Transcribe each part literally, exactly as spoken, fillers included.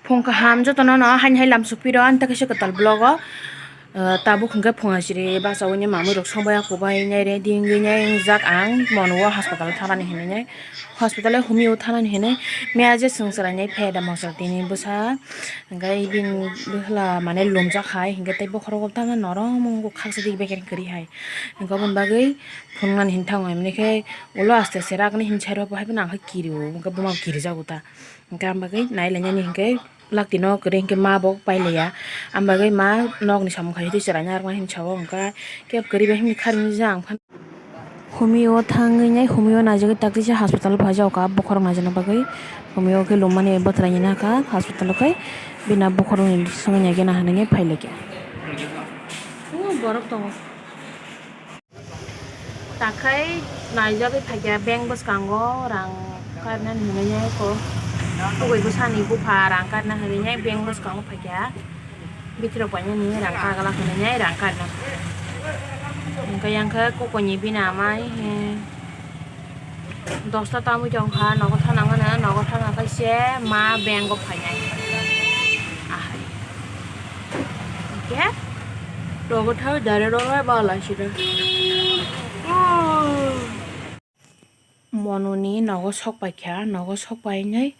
Phung kaham jotono no haini hai lam sukphi rw ani ta kaisa kwtal vlog o. Ah, tabuk hwnkhe phung asiri bachaui ni mamui rok song bai ya kubai nai ready wngwi nai wngjak ang mono o hospital thanani hinwi nai hospital o humui o thanani hinwi miya je chwng chwrai nai phaida mosol tini bwsa hwnkhe bini bwsla mane lumjak hai hwnkhe tei bokhorok tamo norom wngkha khaksa dik beker kwrwi hai hwnkhe oboni bagwi phunuknani hinwi thango himni khe ulo aste aste rakni hinwi sai rw bo hai phano ang khe kiri o hwnkhe buma bo kirijago ta. Hingke ang bagwi nai lainani hingke laktino kwrwi hingke ma bo pai laiya. Ang bagwi ma nokni samung khai twi chwraina arokma hinwi sao hingka kebo kwrwi bai himni kharmani jang phan. Humio thangwi nai humio naijagwi taktisa hospital phaijak kha bokhorok naijakna bagwi. Humio khe lummani bwthwraini nakha hospital khai bini bokhorokni swngwi naikhe naharnani phailaikha. O borok tongo. Takhai naijagwi phaikha bank bwskango rang karnani hinwi ko. Tugui bwsani bupha rang karna hinwi bank bwskango phaikha. Bitirok painani rang kagala hinwi rang karna. Hwnkhe yang khe kokoni bini amai he. Dosta tamwi tongkha nogo thana mano nogo thana khe se ma bank o phainai. Ahai. Hwnkhe nogo thangwi direct rw bai bala sida. Mononi nogo sok paikha, nogo sok painai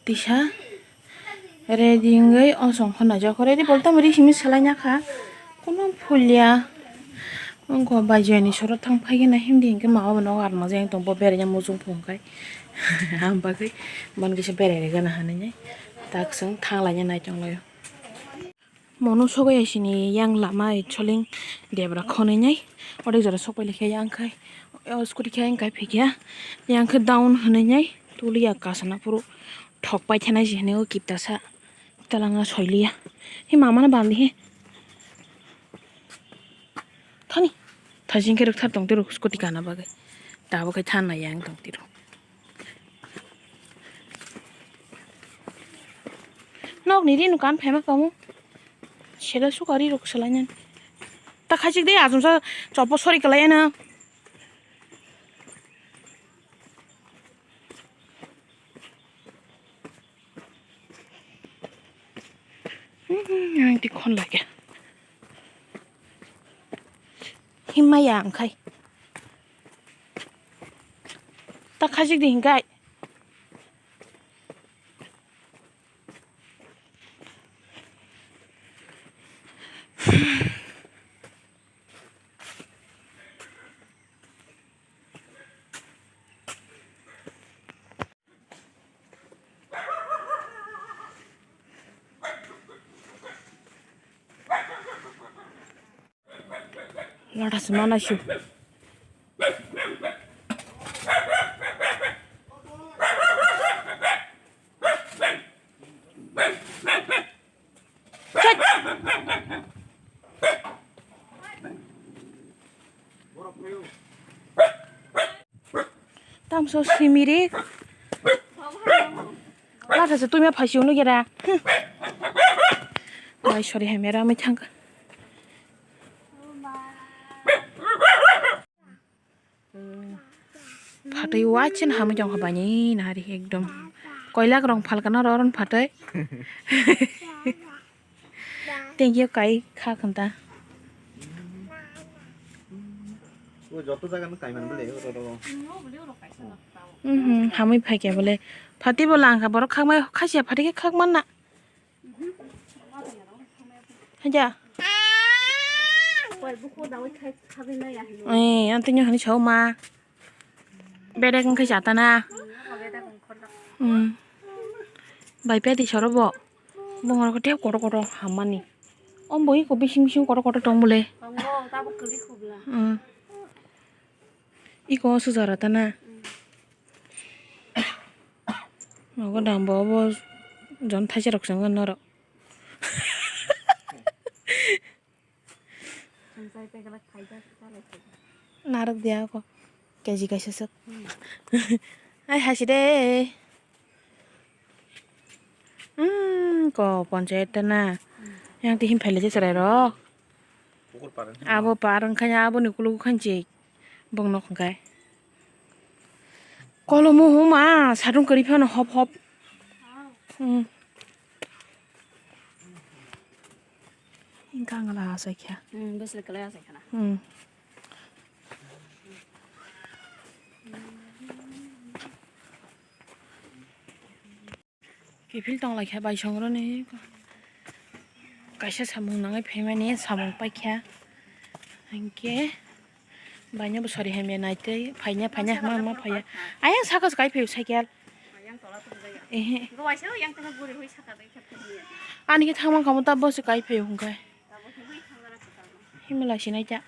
tisa ready wngwi osong khornai jak. Ready bolte tamo ri simi swlai nakha, kono phulia. Wngkha bai jani soro thang phai gana himdi hinkhe ma obo nogo arma jeng tong bo berai muchung phung khai. Am bagwi ban kisa berai rwgana hinwi tak chwng thang laina nai tong laio. Mono sogwi sini yang lama soling debra khonwi nai. Odek jora sok pai likhe yang khai o scooty khai yang khai phikya yang khe down hinwi nai tuliya kasana phuru thok pai thanai si hinwi o kiptasa talanga soiliya. He mama no bandi he thani thajin khe rwkthar tong tiro scooty kana bagwi tabuk khai thanna yang tong tiro. Nokni ri no kan phaima kamu. Sela suka ri rok selainani. Ta khachik de asumsa chopo sori kalai na. Hmm, ang ti khon lage. Himaya ang khai. Ta khachik de hinkai. Lada se mana su. Tamso simiri. Latha se tumya phasi unu gera. Bai sori hai mera mai thang. Phatwi waisano hamwi tongkha bani nahari ekdom. Koilak rong phalkana oro phatwi. Tengkhe kai kha khanta. O joto jaga no kaiman bole oro oro. Mhm, hamwi phaikya bole. Phati bo langkha borok khakmai khasiya phati khe khakman na. Haja. Eh, ang tini hani sao ma. Berek wngkhe jatana. Hmm. Bai pedi soro bo. Bongor ko tep kotor kotor hamani. Om bo iko bising bising kotor kotor tong bole. Hmm. Iko sujara tana. Nogo dam bo obo jon thaisa rok swngo norok. Narwk diya ako keji kaisa swk. Ai hasi de. Hmm, ko ponchayat ta na. Yang tihim phele je chwrai rok. Abo par wngkha abo ni kulugo khanchi. Bong nok hwnkhe. Kolomo huma, satung kwrwi phano hop hop. Hmm. Kangla asai kha. Hmm, bwswk kwlai asai khana. Hmm. Kiphil tong lai kha bai songroni. Kaisa samung nangwi phaimani samung paikha. Hinkhe baino bo sori hamya naitwi phaina phaina hwnma hwnma phaiya. Ayang saka se kai phaio cycle. Ehe. Ani khe thangma kamo ta bo se kai phaio hwnkhai. Himla sinai ta.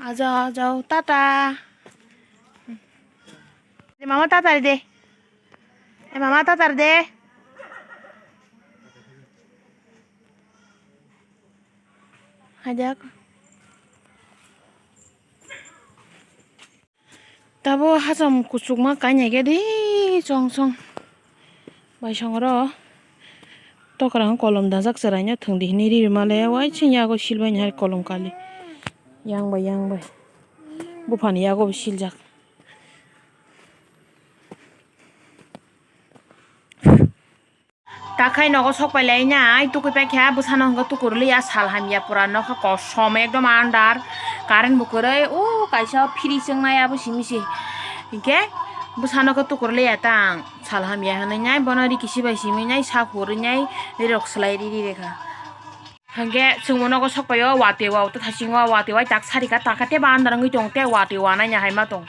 Aja aja tata. Mama tata de. Eh, mama, tatar de. Hajak. Tabo hacham kuchukma kainai khe di chong chong. Bai songro. Tokrang kolom dajak chwraino thwngdi hinwi ri rwmale waising yago silbaini hai kolom kali. Yang bai yang bai. Buphani yago bo siljak. Takhai nogo sok pai lai nai, tukui paikha, bwsano hwnkhe tukur liya, sal hamya pura nokha kosom ekdom andar, current bo kwrwi, o kaisa fridge wngnai abo simi se, hinkhe bwsano khe tukur liya tang, sal hamya hwnwi nai, bono ri kisi bai simi nai, sak hurwi nai, ri rok swlai ri ri rekha. Hwnkhe chwngno nogo sok paio, watwi wa, thasingo watwi wai tak sarika, takha tei ba andar wngwi tong, tei watwi wa naina hai ma tong.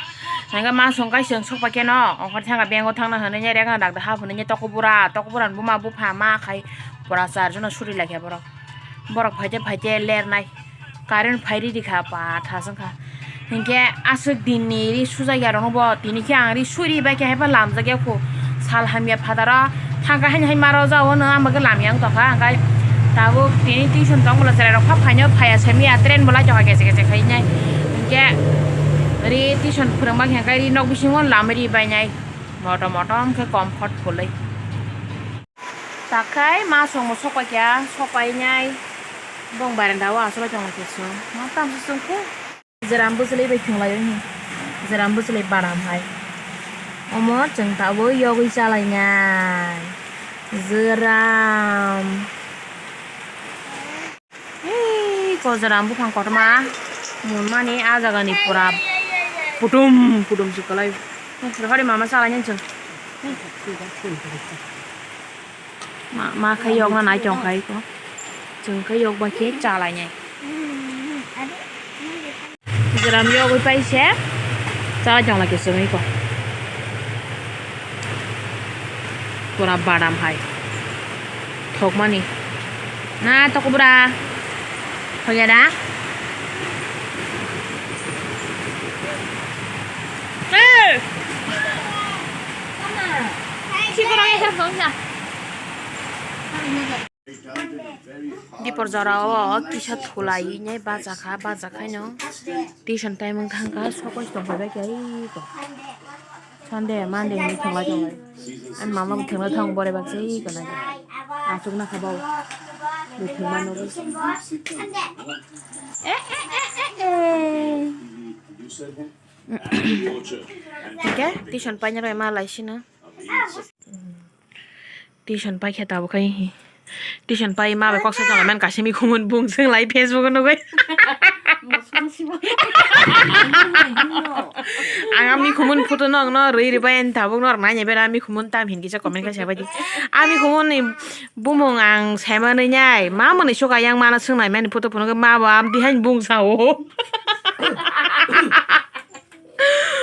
Hwnkhe ma song kai chwng sok pai kheno, ongkhor thangkha bank o thangna hwnwi rek na dak da hap hwnwi toko bura, toko bura ni buma bupha ma khai pura char jona suri lai kha borok. Borok phaite phaite lernai. Current phai ri ri kha, pa thas wng kha. Hinkhe aswk din ni ri sujak ya rok no bo, tini khe ang ri suri bai khe haiba lamjak ya kho. Sal hamya phataro thangkha haini hai maro jao hwno, ang bagwi lamya wng tongkha, hwnkhe tabuk tini tuition tong bwla cherai rok pha phaino phaiya simi ya, train bo lai tongkha kese kese khai nai. Hinkhe ri tuition phwrwng bai khe ri nok bisingo lamwi ri bai nai, motom motom khe comfort fulwi. Takhai ma songmo sok pai kha, sok pai nai bong barenda o achuk lai tong lai khe chwng ma tamo chwng khe. Jeram bwchwlwi bai thwng lai o hini. Jeram bwchwlwi baram hai. Omo chwng tabuk yogwi cha lai nai. Jeram. Hei, ko jeram buphang kotorma. Mun mani ah jaga ni pura putum putum se kwlai. Rohori mama cha lai nai chwng. Ma, ma khe yokna nai tong khai ko. Chwng khe yok bai khe cha lai nai. Jeram yogwi pai se cha lai tong lai khe chwngwi ko. Pura badam hai. Thokmani. Na toko bura. Hoya da. Hey! Dipor jora o kisa thulai nai bacha kha, bacha khai no tuition time wng thang kha, sokoi tong phai bai khe ai ko. Sunday, Monday hinwi thwng lai tong lai. Ani mama bo thwngna thang bore baksa iko nai. Achuk na kha bo. Bo thwngma nugwi. Hingke tuition paina bai ma lai sino. Tuition paikhe tabuk khai hi. Tuition pai ma bai kok sai tongmani kaisa mikhumun bung chwng lai Facebook o nugui. Ang a mikhumun photo no ang no rwi rwi bai ani tabuk norok nai nai bera mikhumun tam hin kisa comment khai sabai di. A mikhumun ni bumung ang sai manwi nai ma mwnwi suka yang mana swng nai mani photo phunuk ma bo am dihain bung sao.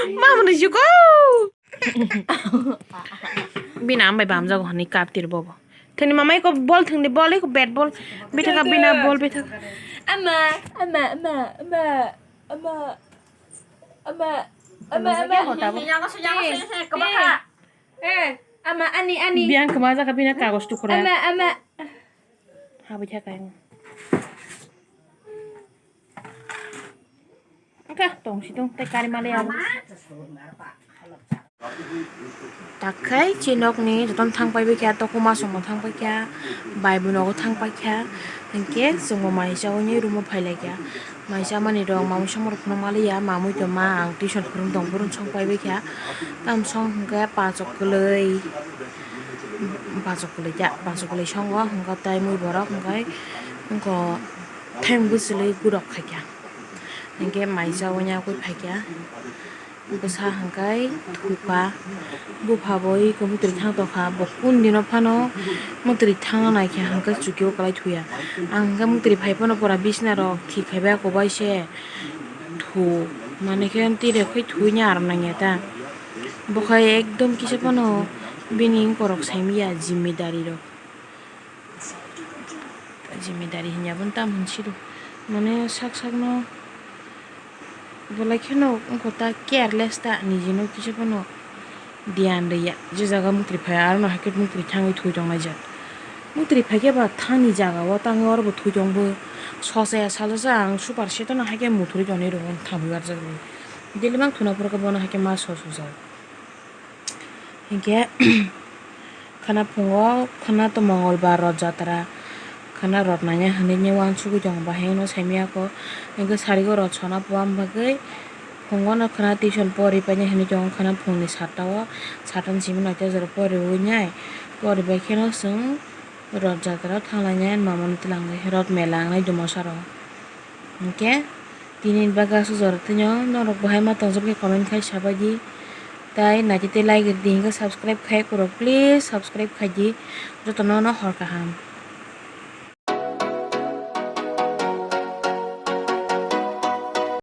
Ma mwnwi suko. Bini ambai bamjago hwnwi kaptir bobo. Thwngni mama eko bol thwngni bol eko bat bol. Bithaka bina bol bithaka. Ama, ama, ama, ama, ama, ama, ama, ama. Yago sui, yago sui, yago sui, he, kwbakha. Eh, ama, ani, ani. Biyang kwma jaka bina kagos tukura. Ama, ama. Habwi thaka yang. Angkha tong si tong tei kari mali abo. Takhai chinokni jotono thang pai kha, tokuma songbo thang pai kha, bai bo nogo thang pai kha, hinkhe chwngbo mai chaui ni room o phai lai kha. Mai chamani rok mamui samung rok phano mali ya, mamui tongma ang tuition phwrwng tong phuru song pai bai kha. Tamo song hinkhe pachok kwlwi, pachok kwlwi kha, pachok kwlwi songo hinkhe tei mui borok hinkhe. Wngkha theng bwchwlwi gurok khaikha, hinkhe mai chaui yakui phaikha, bwsa hwnkhe thuka, bupha bo eko mwtwrwi thang tongkha, bo kundino phano mwtwrwi thangna naikha, hwnkhe chukio kwlai thuya. Ang hwnkhe mwtwrwi phai phano pura bisna rok thik khaibai eko bai se thu, manwi khe twi rok khai thuwi aro nangya ta, bo khai ekdom kisa phano bini wngkorok saimanya jimidari rok. Jimidari hinya bo tam hinwi siro, mane sak sakno belai kheno wngkha ta, careless ta, nijino kisa phano dhyan rwya. Je jaga mwtwrwi phai, arono haikhe mwtwrwi thangwi thwi tonglaijak. Mwtwrwi phaikhe ba thani jagao tangwi oro bo thwi tongbo. Sochaya sajasa ang super set no haikhe muthurwi tonwi rwo, thangwi barjak rwi. Daily mang thuna phuru khe bono haikhe ma sosojak. Hinkhe khwna phungo khwna to Mongolbar rot jatra, khwna rot nanya hinwi uansugwi tongo, bahai no saimanya kho. Hinkhe sarigo rot sona puan bagwi phungo no khwna tuition pori painai hinwi tongo, khwna phungni satta o, satta ni simi noita jora poriwi nai, poribai kheno chwng rot jatra o thanglainai mama no twlangwi, rot mela wngnai Dumasaro. Hinkhe tini bagwi aswk jora thwino norok bahai ma tongjak khe comment khai sabaidi, tai naitete like rwdi, hinkhe subscribe khai kwrwk, please subscribe khaidi, jotono no hor kaham.